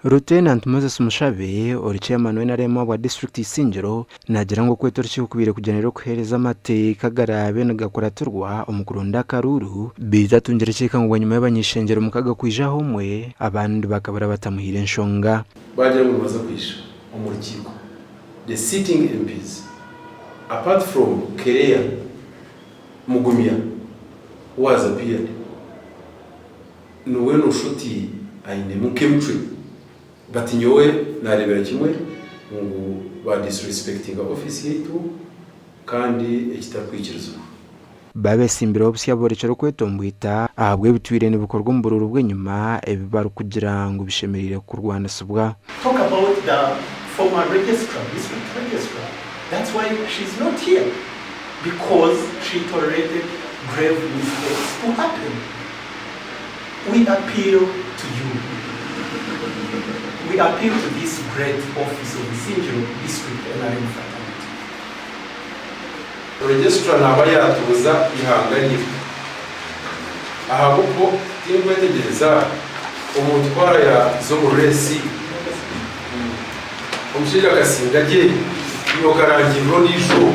Lieutenant Moses Mushabe ori Chairman wa NRM ahabwa disiturikiti Isingiro naagira ngu okweta orukiiko kubaire kugyendereire okuheereza amateeka agaraabe nigakuratirwa omu kuronda akaruuru beitu atungire ekihika ngu bwanyima y'abany'eishengyero mukaga kwija aha omwe abandi bakabura batamuhaire enshonga. Baagira ngu nibaza kwija omu rukiiko the sitting MPs apart from Kereya Mugumya who has appeared Niwe nosha oti ainemu nk'emicwe but nyowe narebera kimwe ngu ba disrespectinga office yaitu kandi ekitarikwikirizibwa. Babesimbireho busya borekire okwetombwita ahabw'ebitwire nibikorwa omu buruuru bw'enyima ebi barikugira ngu bishemereire kurwanisibwa. Talk about the former registrar, district registrar, that's why she's not here because she tolerated grave mistakes to happen. We appeal to you. We appeal to this great office of Isingiro District NRM Fraternity. Registrar naaba yaatuuza eihanga rye ahabw'okuba tinkwetegyereza omuntu ku araaza omu reesi omushaija akasinga gye iwe okarangirira ondiijo.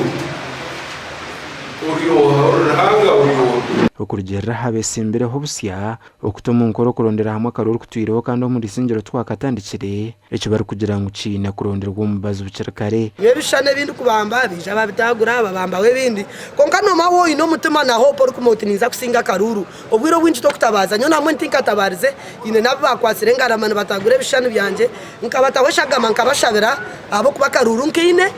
Ori oha? Ori Ruhanga? Ori oha? Okurugiirira aha beetsimbireho busya, okuta omu nkora okurondera hamwe akaruuru kutwireho kandi omu Isingiro tikwakatandikire, eki barikugira ngu kiine kuronderwa omubazi bukiri kare. N'ebishushani ebi ndikubamba baija babitagura babambaho ebindi. Kwonka noomanya waaba oine omutima na hope orikumanya oti ninza kusinga akaruuru, obwire obwingi tokutabaaza. Nyowe nambwenu tinkatabaarize, haine n'abu baakwatsire engarama nibatagura ebishushani byangye, nkabataho eshagama nkabashabira ahabw'okuba akaruuru nkaine.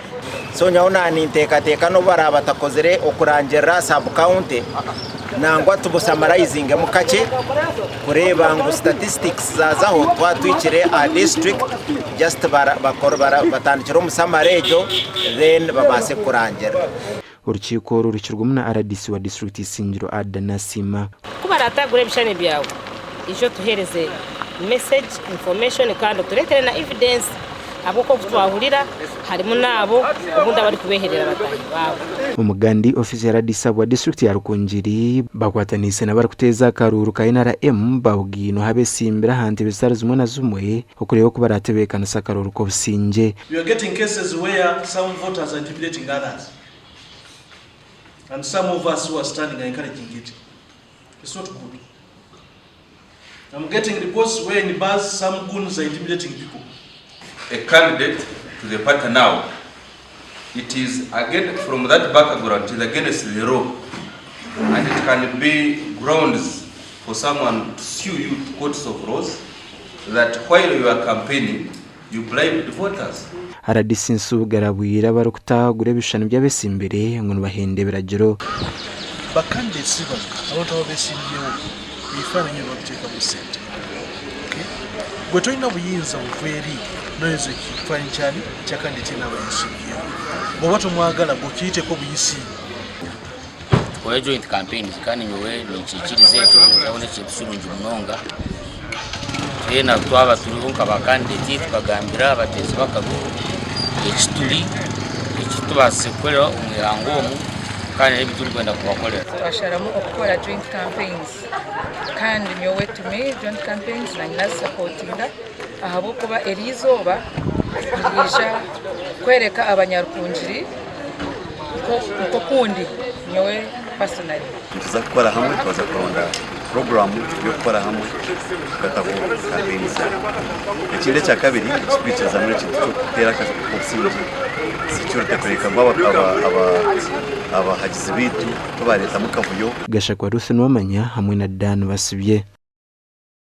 So nyowe naninteekateeka n'obu baraabe batakozire okurangirira sub county nangwa tubusamarayizingemu kakye kureeba ngu statistics zaazaho twaba tuhikire aha district just batandikire omu summary egyo then babaase kurangirira. Orukiiko oru ruhikirwemu na rdc wa disiturikiti Isingiro Ada Nasiima. Ku baraatagure ebishushani byawe, ija otuheereze message, information kandi otureetere na evidence ahabw'okuba oku twahurira harimu n'abo obundi abarikubeeherera bataahi baabo. Omugandi ofiisi ya rdc ahabwa disiturikiti ya Rukungiri bakwataniise n'abarikuteeza akaruuru ka NRM babugainweho abetsimbire aha ntebe zitari zimwe na zimwe okureeba oku baratebeekanisa akaruuru k'obusingye. You are getting cases where some voters are intimidating others and some of us who are standing are encouraging it. It's not good. I'm getting reports where in bars some goons are intimidating people. A candidate to the party now, it is again from that background, it is against the law and it can be grounds for someone to sue you to courts of laws that while you are campaigning, you bribed voters. Rdc Nsubuga arabwire abarikutagura ebishushani by'abetsimbire ngu nibahenda ebiragiro. Ba candidates bano abantu ababesimbyewo ebifaananyi ebyo babiteekamu ssente ok gwe tolina buyinza buva eri noyeza ekifaananyi kyani kya candidate yena aba yesimbyewo bwoba tomwagala gwe okiyiteko buyisi. Tukore joint campaigns kandi nyowe ninkikiriza ekyo ningira ngu n'ekintu kirungi munonga. Twena twaba turiho nka ba candidate tukagambira abateezi b'akaruuru eki turi, eki tubaasize kukorera omu ihanga omu kandi n'ebi turikwenda kubakorera. Twasharamu okukora joint campaigns kandi nyowe to me joint campaigns nanye nazisapotinga ahabw'okuba eriizooba niriija kwereka abanyarukungiri nk'okundi nyowe personally. Nituza kukora hamwe twaza kuronda puroguraamu y'okukora hamwe tukataho kampeyini zaawe. Ekindi ekyakabiri ekitwikirizamu n'ekintu ky'okuteera akaju k'obusingye, security, kureka ngu abahagizi baitu tibareetamu kavuyo. Gashakwa Ruth Nuwamanya hamwe na Dan Basibye.